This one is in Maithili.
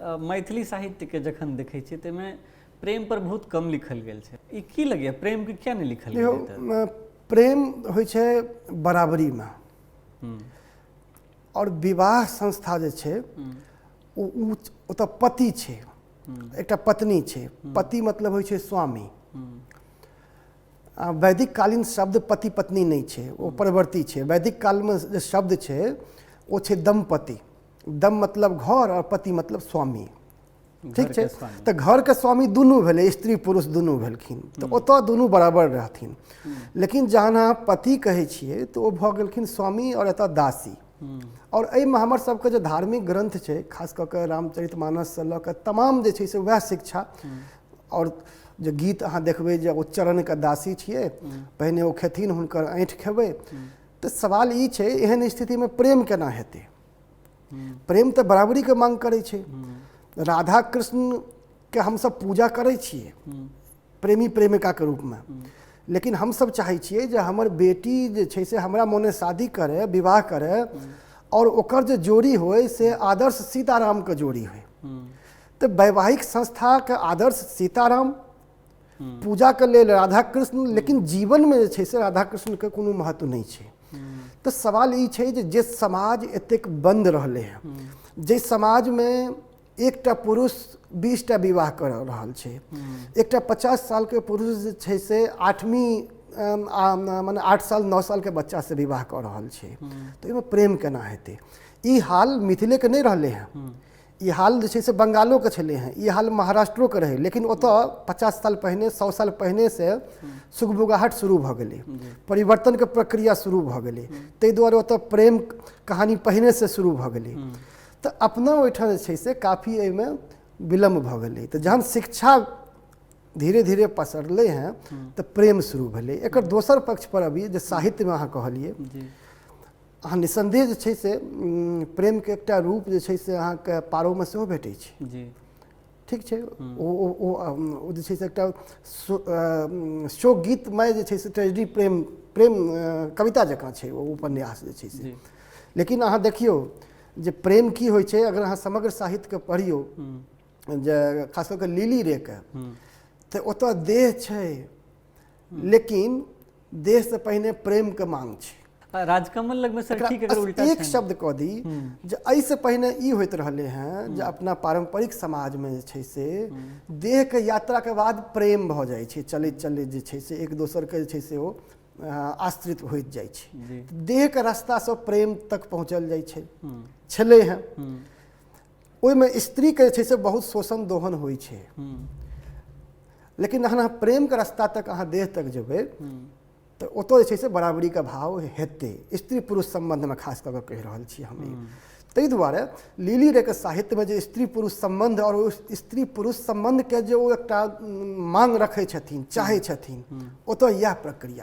मैथिली साहित्यके जखन देखै छियै, ताहिमे प्रेम पर बहुत कम लिखल गेल छै। ई की लगैए, प्रेमके किया नहि लिखल गेल? प्रेम होइ छै बराबरीमे, आओर विवाह संस्था जे छै ओ ओतऽ पति छै, एकटा पत्नी छै। पति मतलब होइ छै स्वामी। वैदिक कालीन शब्द पति पत्नी नहि छै, ओ परवर्ती छै। वैदिक कालमे जे शब्द छै ओ छै दम्पति। दम मतलब घर आओर पति मतलब स्वामी, ठीक छै? तऽ घरके स्वामी दुनू भेलै, स्त्री पुरुष दुनू भेलखिन, तऽ ओतऽ दुनू बराबर रहथिन। लेकिन जहन अहाँ पति कहै छियै तऽ ओ भऽ गेलखिन स्वामी आओर एतऽ दासी। आओर एहिमे हमर सबके जे धार्मिक ग्रन्थ छै, खास कऽ कऽ रामचरित मानससँ लऽ कऽ तमाम जे छै से वएह शिक्षा। आओर जे गीत अहाँ देखबै जे ओ चरणके दासी छियै, पहिने ओ खेथिन हुनकर ऐँठ खेबै। तऽ सवाल ई छै, एहन स्थितिमे प्रेम केना हेतै? प्रेम तऽ बराबरीके मांग करै छै। राधा कृष्णके हमसब पूजा करै छियै प्रेमी प्रेमिकाके रूपमे, लेकिन हमसब चाहै छियै जे हमर बेटी जे छै से हमरा मोने शादी करै, विवाह करै, आओर ओकर जे जोड़ी होइ से आदर्श सीतारामके जोड़ी होइ। तऽ वैवाहिक संस्थाके आदर्श सीताराम, पूजाके लेल राधा कृष्ण, लेकिन जीवनमे जे छै से राधा कृष्णके कोनो महत्व नहि छै। तऽ सवाल ई छै जे जे समाज एतेक बन्द रहलै हँ, जाहि समाजमे एकटा पुरुष 20टा विवाह कऽ रहल छै, एकटा 50 सालके पुरुष जे छै से आठवीं मने 8 साल 9 सालके बच्चासँ विवाह कऽ रहल छै, तऽ ओहिमे प्रेम केना हेतै? ई हाल मिथिलेके नहि रहलै हँ, ई हाल जे छै से बंगालोके छलै हँ, ई हाल महाराष्ट्रोके रहै, लेकिन ओतऽ 50 साल पहिने, 100 साल पहिनेसँ सुगबुगाहट शुरू भऽ गेलै, परिवर्तनके प्रक्रिया शुरू भऽ गेलै, ताहि दुआरे ओतऽ प्रेम कहानी पहिनेसँ शुरू भऽ गेलै। तऽ अपना ओहिठाम जे छै से काफी एहिमे विलम्ब भऽ गेलै। तऽ जहन शिक्षा धीरे धीरे पसरलै हँ तऽ प्रेम शुरू भेलै। एकर दोसर पक्षपर अभी जे साहित्यमे अहाँ कहलियै, अहाँ निस्सन्देह जे छै से प्रेमके एकटा रूप जे छै से अहाँके पारोमे सेहो भेटै छै जी, ठीक छै? ओ ओ ओ ओ जे छै से एकटा शोक गीतमय जे छै से ट्रेजेडी, प्रेम प्रेम कविता जकाँ छै ओ उपन्यास जे छै से। लेकिन अहाँ देखियौ जे प्रेम की होइ छै, अगर अहाँ समग्र साहित्यके पढ़ियौ जे खास कऽ कऽ लिली रेके, तऽ ओतऽ देह छै, लेकिन देहसँ पहिने प्रेमके मांग छै। राजकमल लगमे सर, ठीक, एकर उल्टा एक शब्द कऽ दी जे एहिसँ पहिने ई होइत रहलै हँ जे अपना पारम्परिक समाजमे जे छै से देहके यात्राके बाद प्रेम भऽ जाइ छै, चलैत चलैत जे छै से एक दोसरके जे छै से ओ आश्रित होइत जाइ छै। देहके रास्तासँ प्रेम तक पहुँचल जाइ छै छलै हँ। ओहिमे स्त्रीके जे छै से बहुत शोषण दोहन होइ छै, लेकिन अहाँ प्रेमके रास्ता तक, अहाँ देह तक जेबै तऽ ओतऽ जे छै से बराबरीके भाव हेतै स्त्री पुरुष सम्बन्धमे, खास कऽ कऽ कहि रहल छी हम ई। ताहि दुआरे लिली रेके साहित्यमे जे स्त्री पुरुष सम्बन्ध आओर ओ स्त्री पुरुष सम्बन्धके जे ओ एकटा मांग रखै छथिन, चाहै छथिन, ओतऽ इएह प्रक्रिया